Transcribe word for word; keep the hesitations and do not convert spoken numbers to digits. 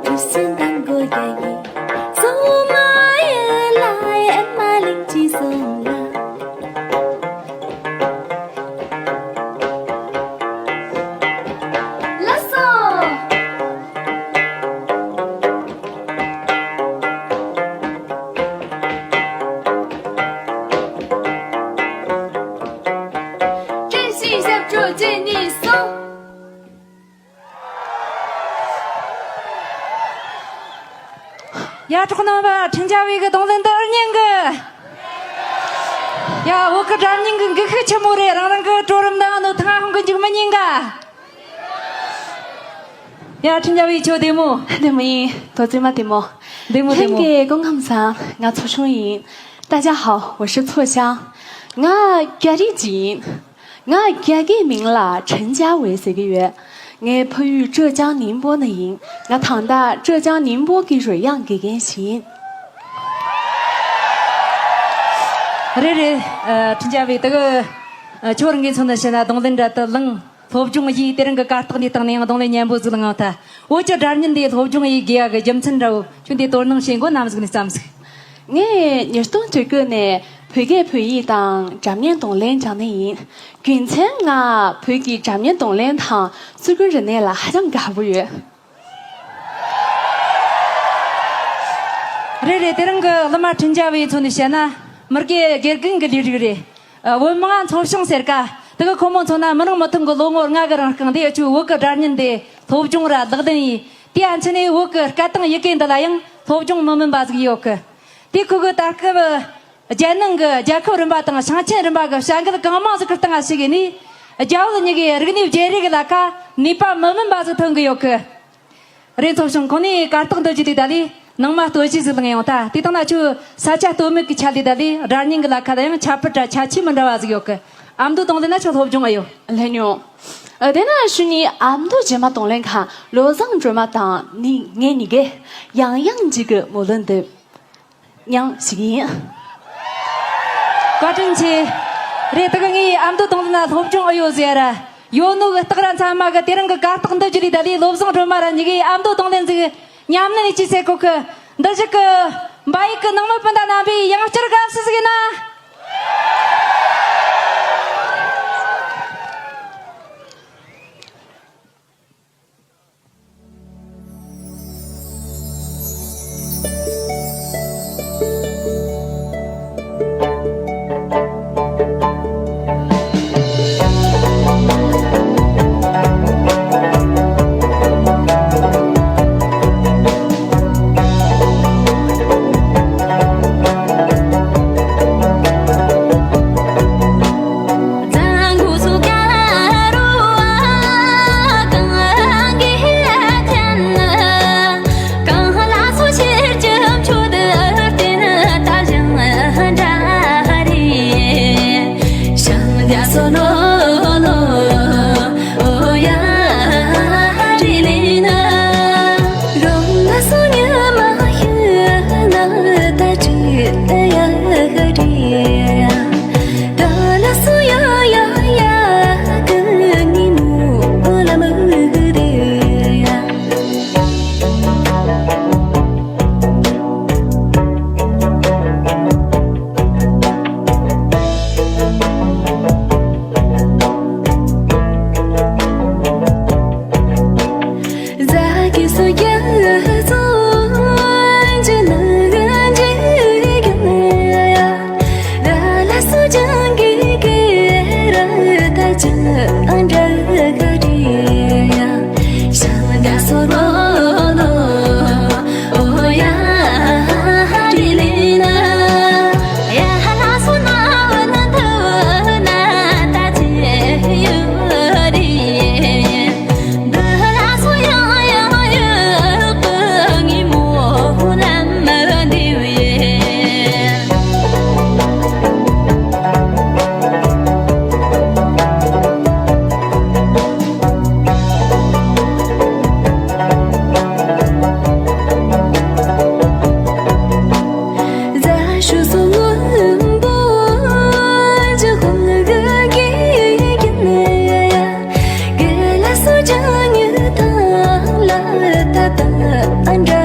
ཁུ་སིམ་དང་གོ་ཡ་ཡི། སོ་མ་ཡི་ལ་ཡི་ཨན་མ་ལིང་ཅི་སོང་ལ། ལགས་སོ། བཀྲ་ཤིས་ཞབས་བྲོ་བརྗེས་ནས་སོང་། ཡ། གྲོགས་རྣམ་པ། ཁྲིན་ཅཱ་ཝེ་གི་རྡུང་ལེན་འདི་ཨེ་སྙན་གི། ཡ། བོད་གི་སྒྲ་སྙན་གི་འགུལ་ཤུགས་ཆེན་མོ་རེད། རང་རང་གི་གྲོགས་རམ་དང་ནོ་ཐང་ཧོང་གི་འཇིགས་མི་ཉན་ག། ཡ། ཁྲིན་ཅཱ་ཝེ་ཁྱོད་བདེ་མོ། བདེ་མོ་ཡིན། དོ་ཙི་མ་བདེ་མོ། བདེ་མོ་བདེ་མོ། ལྷན་རྒྱས་སྐུ་ཁམས་བཟང་། ང་ཚོ་ཆུང་ཡིན། 大家好，我是错香。 ང་རྒྱ་རིགས་ཅིག་ཡིན། ང་རྒྱ་སྐད་མིང་ལ་ཁྲིན་ཅཱ་ཝེ་ཟེར་གྱི་ཡོད། ངའི་ཕ་ཡུལ་ཀྲེ་ཅང་ནིང་པོ་ནས་ཡིན། ང་ད་ལྟ་ཀྲེ་ཅང་ནིང་པོ་གི་རོལ་དབྱངས་དགེ་རྒན་ཞིག་ཡིན། རེད་རེད། ཨ། ཁྲིན་ཅཱ་ཝེ་དེ་གི། ཨ། ཁྱོད་རང་གིས་མཚོན་ན་བཤད་ན་རྡུང་ལེན་འདྲ་དུ་བླངས། སློབ་སྦྱོང་ཡིས། དེ་རིང་གི་གར་སྟེགས་འདིའི་སྟེང་ནས་ཡང་རྡུང་ལེན་སྙན་པོ་ཟིག་བླངས་ཡོང་ཐལ། བོད་ཀྱི་སྒྲ་སྙན་འདི་སློབ་སྦྱོང་ཡིས་དགོས་ཡ་གི་རྒྱུ་མཚན་འདྲ་བོ་ཁྱོད་འདི་དོ་སྣང་བྱེད་དགོས་ནམ་ཟིག་ནས་བསམ་ཟིག་ངས་ཉིས་སྟོང་བཅུ་དགུ་ནས་བོད་སྐད་བོད་ཡིག་དང་སྒྲ་སྙན་རྡུང་ལེན་སྦྱངས་ནི་ཡིན། རྒྱུ་མཚན་ང་བོད་ཀྱི་སྒྲ་སྙན་རྡུང་ལེན་དང་སྲོལ་རྒྱུན་རིག་གནས་ལ་ཧ་ཅང་དགའ་པོ་ཡོད། རེད་རེད། དེ་རིང་གི་གླུ་མ་ཁྲིན་ཅཱ་ཝེ་མཚོན་ནས་བཤད་ན་མི་སྒེར་དགེ་རྒན་གྱི་ལས་རིགས་རེད། ཨ། བོད་མི་ང་ཚོ་བྱུང་ཟེར་ཀ། དེ་གི་ཁོ་མོ་མཚོན་ན་མི་རིང་མི་ཐུང་གི་ལོ་ངོ་ལྔ་གི་རིང་རྐང་འདི་ཨ་ཆུ་བོད་གི་སྒྲ་སྙན་འདི་སློབ་སྦྱོང་ར་ལག་ལེན་ཡིན། དེ་ཨ་ཆུ་ནས་བོད་གི་སྐད་དང་ཡི་གེ་འདི་ལ་ཡང་སློབ་སྦྱོང་མི་དམན་པ་ཟིག་ཡོད་གི། དེ་ཁོ་གི་ད་སྐབས་རྒྱལ་ནང་གི་རྒྱལ་ཁབ་རིམ་པ་དང་ཞིང་ཆེན་རིམ་པ་གི་བྱ་འགུལ་གང་མང་ཟིག་གི་སྟེང་ང་ཞུགས་ནས་རྒྱ་བོད་གཉིས་ཀའི་རིག་གནས་བརྗེ་རེས་གི་ལ་ཁ་ནུས་པ་མི་དམན་པ་ཟིག་ཐོན་གི་ཡོད་གི། རེད། ཚོ་བྱུང་ཁོང་ནས་གར་སྟེགས་འདི་བརྒྱུད་དེ་ད་ལས་ནང་མ་སྟོད་གཞས་ཟིག་བླངས་ཡོང་ད། དེ་དང་ན་ཁྱོད་ས་ཆ་སྟོད་སྨད་ཀྱི་ཆ་ལས་ད་ལས་སྒྲ་སྙན་གྱི་ལ་ཁ་ད་ཡང་ཁྱད་པར་དྲ་ཁྱད་ཆོས་མི་འདྲ་བ་ཟིག་ཡོད་གི། ཨ་མདོ་རྡུང་ལེན་ན་ཁྱོད་སློབ་སྦྱོང་ཨེ་ཡོད། ལེན་ཡོང་། ཨ། དེ་ན་ཤུ་ནི་ཨ་མདོ་རྗེས་མ་རྡུང་ལེན་ཁང་བློ་བཟང་སྒྲོལ་མ་དང་ནི་ངེད་གཉིས་ཀས་ཡང་ཡང་འཇིགས་ཀྱི་མོ་ལོན་འདེབས། མྱང་ཞིག་ཡིན། བཀའ་དྲིན་ཆེ། རེད། དེ་གི་ངས་ཨ་མདོ་རྡུང་ལེན་ན་སློབ་སྦྱོང་ཨེ་ཡོད་ཟེར་ར། ཡོད་ནོ་གི་སྟག་ར་ཚང་མ་གི་དེ་རིང་གི་གར་སྟེགས་འདི་བརྒྱུད་ལས་ད་ལས་བློ་བཟང་སྒྲོལ་མ་ར་གཉིས་ཀས་ཨ་མདོ་རྡུང་ལེན་ཟིག་ཉམས་ནས་ཅི་ཟེར་གོ་གི། འདི་ཞིག་གི་འབའ་ཡིག་གི་ནང་མི་སྤུན་ཟླ་རྣམ་པས་ཡང་བསྐྱར་དགའ་བསུ་ཟིག་ཡིན་ན། འདྲ།